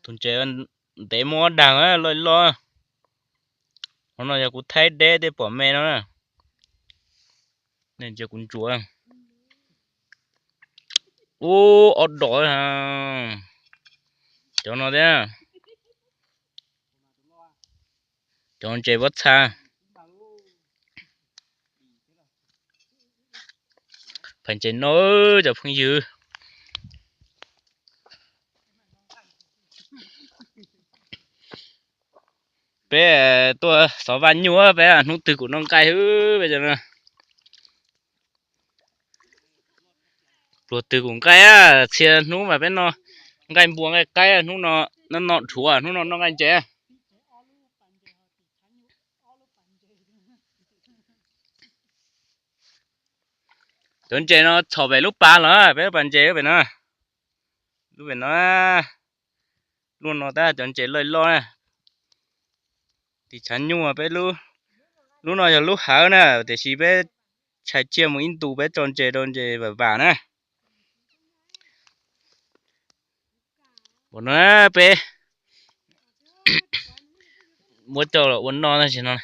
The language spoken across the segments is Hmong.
Tus ntses ntev muab dag loj loj. Qhov no yog kuv thaib deb tej pom me no na. Nej ntsia kuv ntsuav. Ub, ob dos. Cov no thiab. Cov ntses pob txha. Phais ntses no cov phooj ywg. Peb tuaj xov vaj nyuj, peb hnub twg kuj noj nqaij hwb peb cov no. Pluag twg kuj nqaij, txhia hnub mas peb noj nqaij npua nqaij qaib, hnub no noj dhuav, hnub no noj nqaij ntses. Cov ntses no txhom pem lub pas los, peb lub pas ntses lub pem no. Lub pem no, lub no tab cov ntses loj loj na. Tis tshav nyuj peb lub, lub no yog lub hawv na, tiam sis peb tshais tsiaj mus ib ntus peb tso ntses rau ntses vam vam na. Ua no peb muab coj los ua noj tam sim no.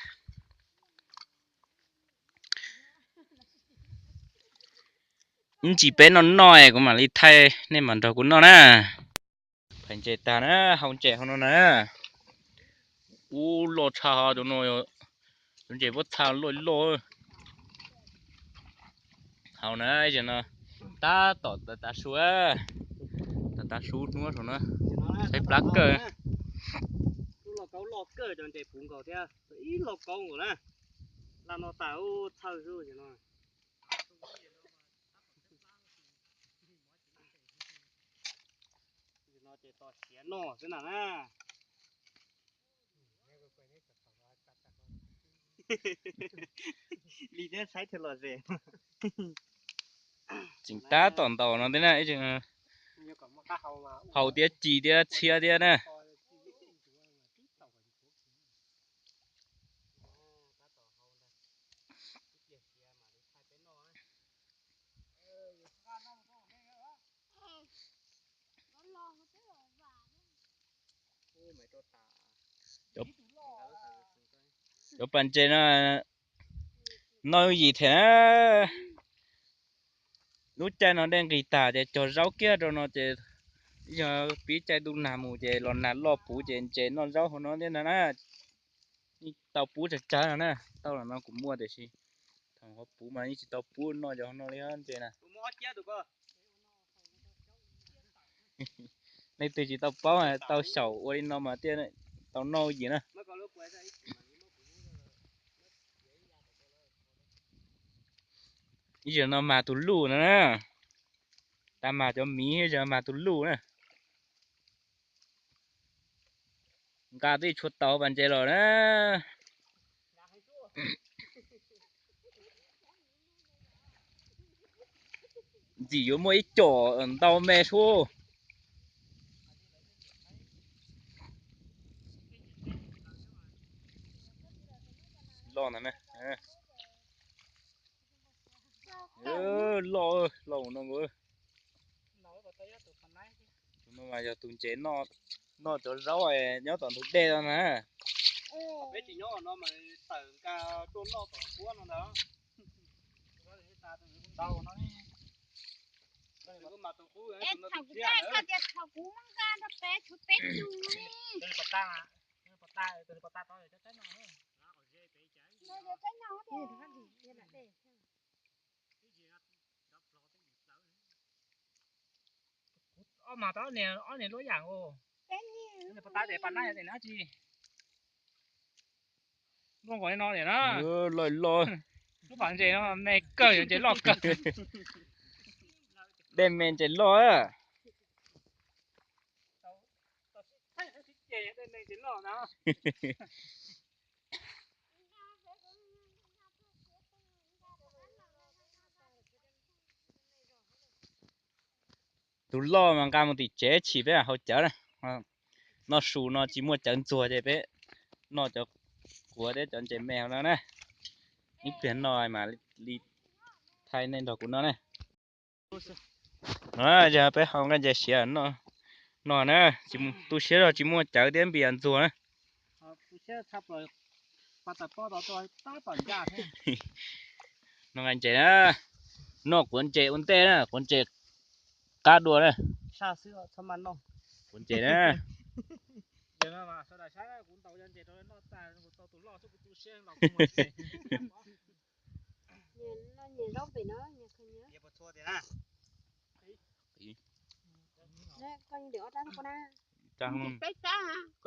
Ib ntsis peb noj noj kuv mam li thaij nej mam nrog kuv noj na. Phais ntses tag na, hau ntses hauv no na. Ub, loj tshaj cov no, cov ntses pob txha loj loj. Hau na, tab tom tav su, tav tav su hnub saum no, saib plab kawg. Loj kaub loj kawg, cov ntses puv nkaus thiab ib loj kaub nkaus na. Laj no tas txhawj xwb no. No ces tos siav noj xwb na na. Li thiab saib thiaj lom zem. Tseem tab tom ntaus no thiab na, hau thiab ci thiab txhiab thiab na. Cov pas ntses no noj yooj yim thiab na. Lub caij no dej nqis tag ces cog zaub kiag rau no ces yog pib caij ntuj nag mus ces los nag loj puv ces ntses noj zaub hauv no thiab ntag na. Yeej tau pub tsawg tsawg no na, tau los no kuv muaj tiam sis thaum qhov puv mas yeej tsis tau pub noj cov hauv no li ntses na. Leej twg tsis tau paub, tau xyaum ua li no mas thiaj tau noj yim na. Ib zaug no mas tus luj no na, tau mas cov miv, ib zaug mas tus luj na. Nqa twb tsis tshua tau pas ntses los na. Ntxim yuav muaj ib com ntau me sub. Loj ntag na. Loj, loj no nkaus. Tus no mas yog tus ntses noj cov zaub nyob tom ntug dej no na. Peb tsis nyob no mas tawm nqa tuaj noj tom puab no ntag. Thaum kuv tias thaum kuv muab nqa rau peb tshuav peb tus li. Ob mas tau ob niag luaj yam os. Peb niag pov tab ces pas nab yog tes nab tsis luaj nkaus li no tiam na. Loj loj. Lub pas ntses no me kawg, yog ntses loj kawg. Dej me ntses loj. Tus loj mas nqa mus tim tsev chim peb hau cawv na. Noj su no tsis muaj cawv ntxuag ces peb noj cov kuav thiab cov ntses me hauv no na. Ib pliag noj mam li thaij nej nrog kuv noj na. No yog peb hau nqaij ntses siav noj, No na, tu siab zog tsis muaj cawv thiab npias ntxuag na. Noj nqaij ntses na, noj quav ntses ua ntej na, quav ntses qab dua na. Quav ntses na. Ib rab,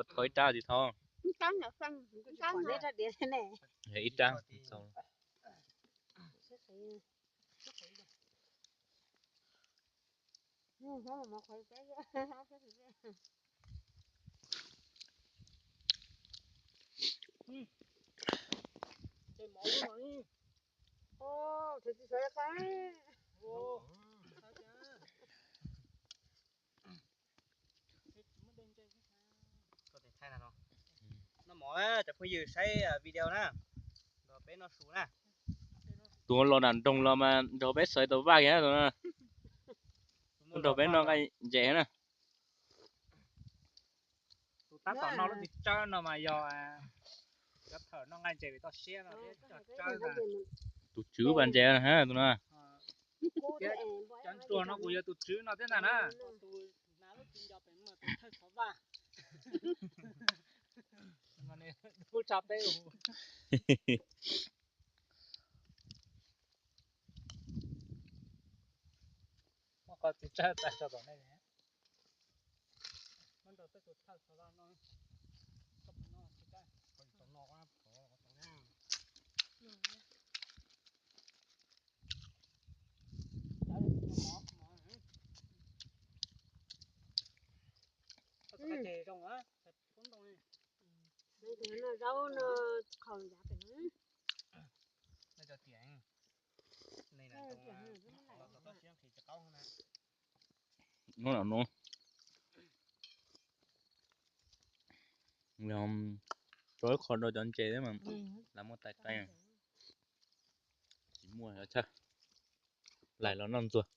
koj thov ib rab tsis thov? Ib rab. Noj mov cov phooj ywg saib video na, nrog peb noj su na. Tus los nram nroog los mas nrog peb sawv tau vaj kiag na. Nrog peb noj nqaij ntses na. Tus tab tom noj lub txiv tsawb no mas yog cov thawj noj nqaij ntses vim toj siab no thiab cov tsawb ntag. Tus tswv pas ntses tus no. Cov ntsuag no kuj yog tus tswv no thiab ntag na. Zaub no qhaus yav pem no. Hnub no, no, rau ib qho rau cov ntses thiab mas lam muaj tais qeej. Tsis muaj, lais los noj ntxuag.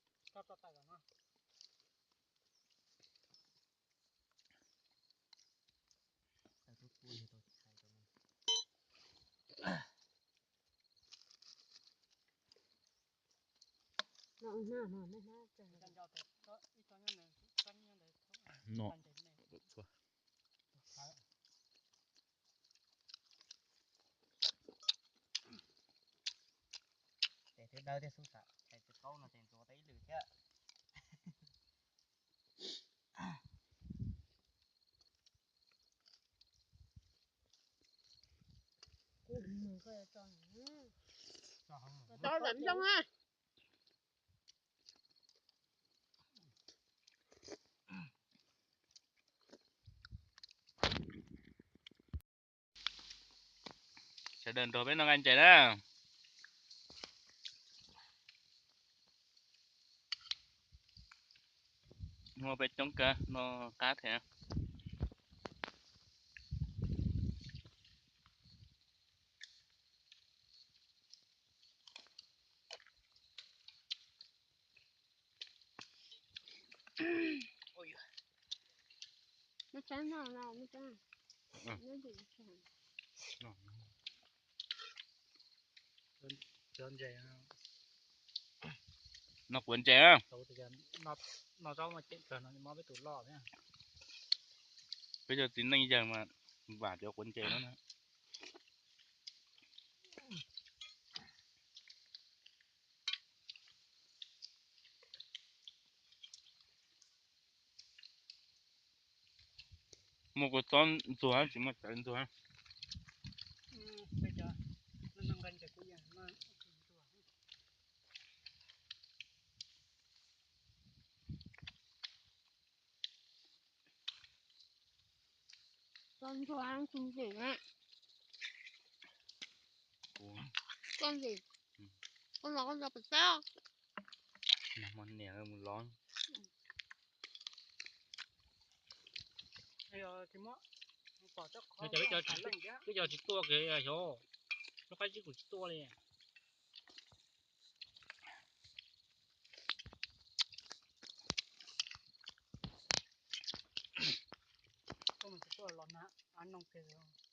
No. Tes twb dawb thiab xub xav, tes twb qaub no tes ntxuav tau ib lwm thiab. Tso zam zoo na. Sawv daws nrog peb noj nqaij ntses na. Hnub no peb coob kawg, noj qab thiab. Noj quav ntses, noj zaub mas ceem kawg no, mob peb tus loj thiab. Peb cov txiv neej yawg mas vam cov quav ntses no na. Muaj kua txob ntxuag tsis muaj cawv ntxuag. Txob ntxuag tsis zeem na. Txob zeem, koj los koj nrog pem sab. Niam mus los. Peb cov tsis tuaj kiag xyov, lub qab zib kuj tsis tuaj li. Mus tsis tuaj los na, ab noog kiag.